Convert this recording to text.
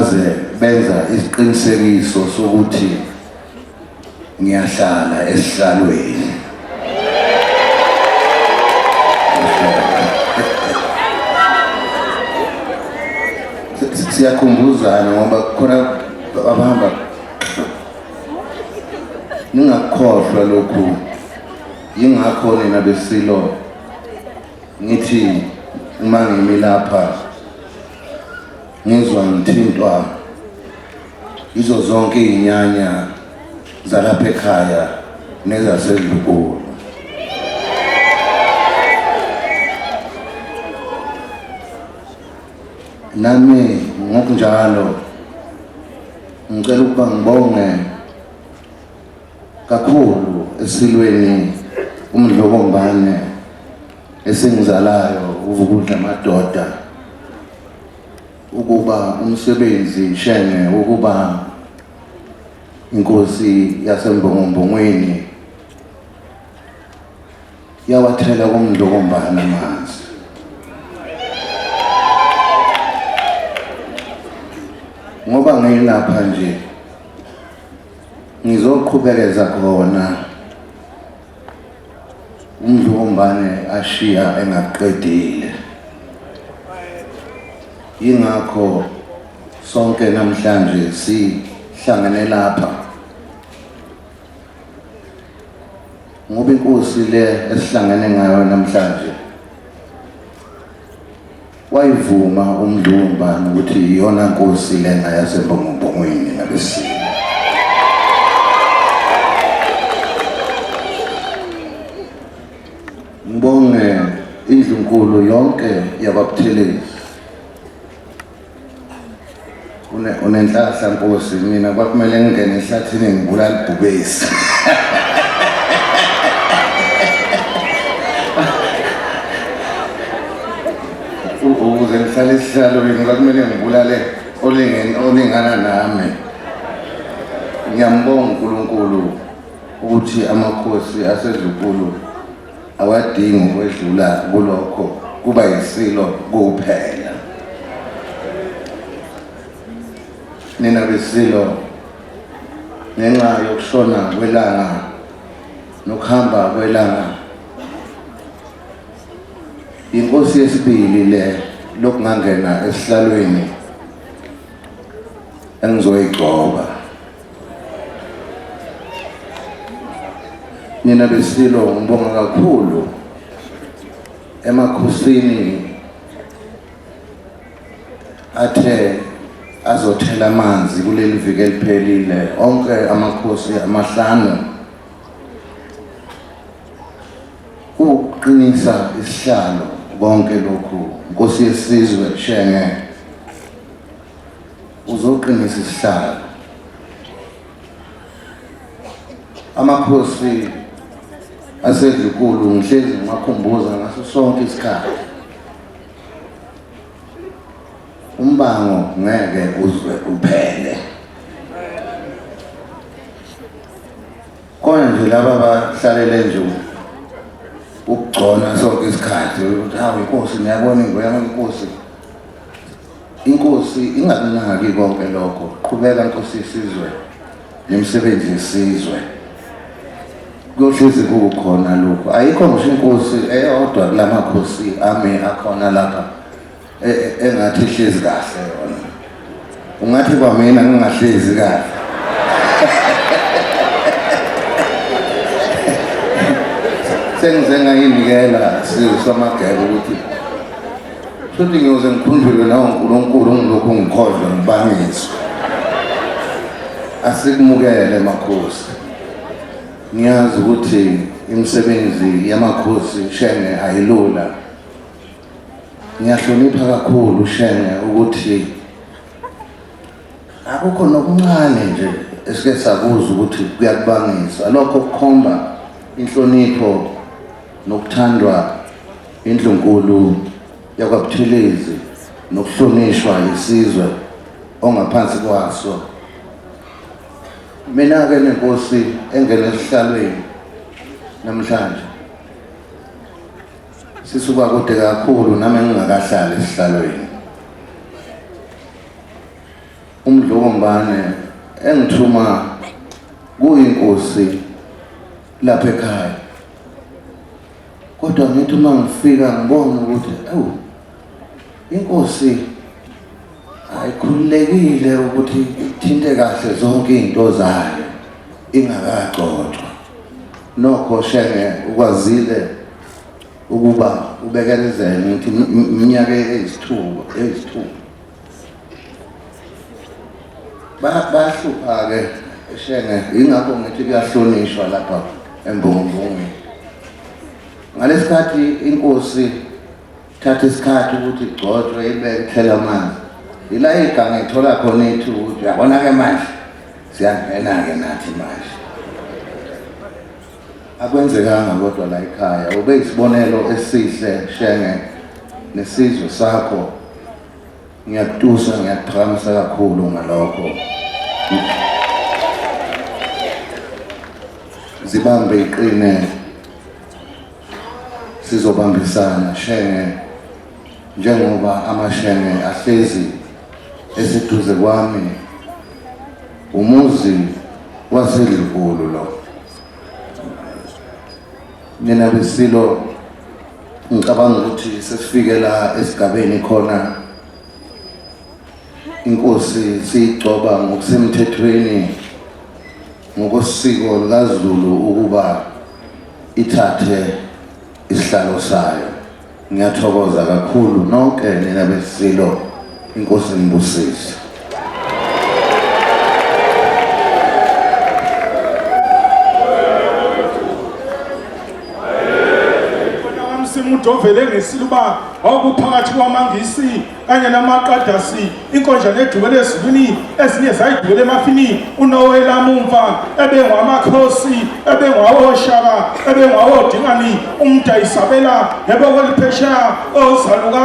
Baze benza isiqinisekiso sokuthi ngiyahlala esihlalweni. Siyakhumbuzana ngoba khona abahamba ningakukhohlwa lokhu yingakho nina besilo ngithi uma ngimi lapha Ngizwa ngithintwa yizo zonke iy'nyanya zalapha ekhaya nezasedlukulu. Nami ngokunjalo ngicela ukuba ngibonge kakhulu esilweni uMdlokombane esingizalayo uvukudla amadoda ukuba umsebenzi Shenge wokuba inkosi yaseMbongombongweni yawathela kuMdlokombane amanzi. Ngoba ngilapha nje ngizoqhubekeza khona uMdlokombane ashiya engaqedile. Yingakho sonke namhlanje sihlangene lapha ngoba inkosi le esihlangene ngayo namhlanje wayivuma uMdlokombane ukuthi iyona nkosi lena yaseMbongombongweni nabesilo. Ngibonge indlunkulu yonke yakwaButhelezi. Unenhlahla nkosi, mina kwakumele ngingene ehlathini ngibulala ibhubesi. Ukuze ngihlale esihlalweni kwakumele ngibulale olingana nami. Ngiyambonga uNkulunkulu ukuthi amakhosi asedlukulu awadingi ukwedlula kulokho kuba yisilo kuphela. Nina besilo ngenxa yokushona kwelanga nokuhamba kwelanga inkosi yesibili le lokungangena esihlalweni engizoyigcoba. Nina besilo ngibonga kakhulu emakhosini athe azothela amanzi kuleli viki eliphelile onke amakhosi amahlanu kuqinisa isihlalo konke lokhu Nkosi yesizwe Shenge uzoqinisa isihlalo. Amakhosi asedlukulu ngihlezi ngiwakhumbuza ngaso sonke isikhathi. Umbango ngeke uzwe uphele. Khona nje laba abahlalele nje ukugcona sonke isikhathi ukuthi hawu inkosi niyabona ingwenya inkosi Inkosi ingakunaki konke lokho. Qhubeka Nkosi yesizwe nemisebenzi yesizwe. Kuyohlezi kukhona lokho. Ayikho ngisho inkosi eyodwa kulamakhosi ami akhona lapha e, e, engathi ihlezi kahle yona. Ungathi kwamina ngingahlezi kahle. Sengize ngayinikela sizwe samagebe ukuthi Futhi ngiyoze ngikhunjulwe nawo uNkulunkulu ngilokhu ngikhodlwe ngibangiswe. Asikumukele makhosi. Ngiyazi ukuthi imisebenzi yamakhosi Shenge ayilula. Ngiyahlonipha kakhulu Shenge ukuthi akukho nokuncane nje esike sakuzwa ukuthi kuyakubangisa. Lokho kukhomba inhlonipho nokuthandwa Indlunkulu yakwaButhelezi nokuhlonishwa yisizwe ongaphansi kwaso. Mina-ke nenkosi engene esihlalweni namhlanje sisuka kude kakhulu nami engingakahlali esihlalweni. uMdlokombane engithuma kuyinkosi lapha ekhaya. Kodwa ngithi uma ngifika ngibona ukuthi awu inkosi ayikhululekile ukuthi ithinte kahle zonke izinto zayo ingakagcotshwa. Nokho Shenge ukwazile ukuba ubekelezele ngithi iminyaka eyisithupha. Bayahlupha-ke Shenge, yingakho ngithi kuyahlonishwa lapha eMbungumbungwini. Ngalesikhathi inkosi thatha isikhathi ukuthi igcotshwe ibeke ithele amanzi, ila iganga ithola khona ithuba ukuthi uyabona-ke manje siyangena-ke nathi manje. Akwenzekanga kodwa la ekhaya, ube yisibonelo esihle Shenge nesizwe sakho. Ngiyakutusa, ngiyakuphakamisa kakhulu ngalokho. Zibambe iqine, sizobambisana Shenge, njengoba amaShenge ahlezi eseduze kwami. Umuzi waseDlunkulu lo. Mina besilo ngicabanga ukuthi sesifike la esigabeni khona inkosi siyigcoba ngokusemthethweni ngokosiko likaZulu ukuba ithathe isihlalo sayo. Ngiyathokoza kakhulu nonke nina besilo, inkosi nibusise. Umuntu ovele ngesiluba wawuphakathi kwamaNgisi kanye namaqadasi inkonjane edukele ezulwini ezinye zayidukele emafini unowela mumva ebengwamakhosi ebengwawoshaka ebengwawodingani umdayisabela ngeboko liphesheya ozalukazi.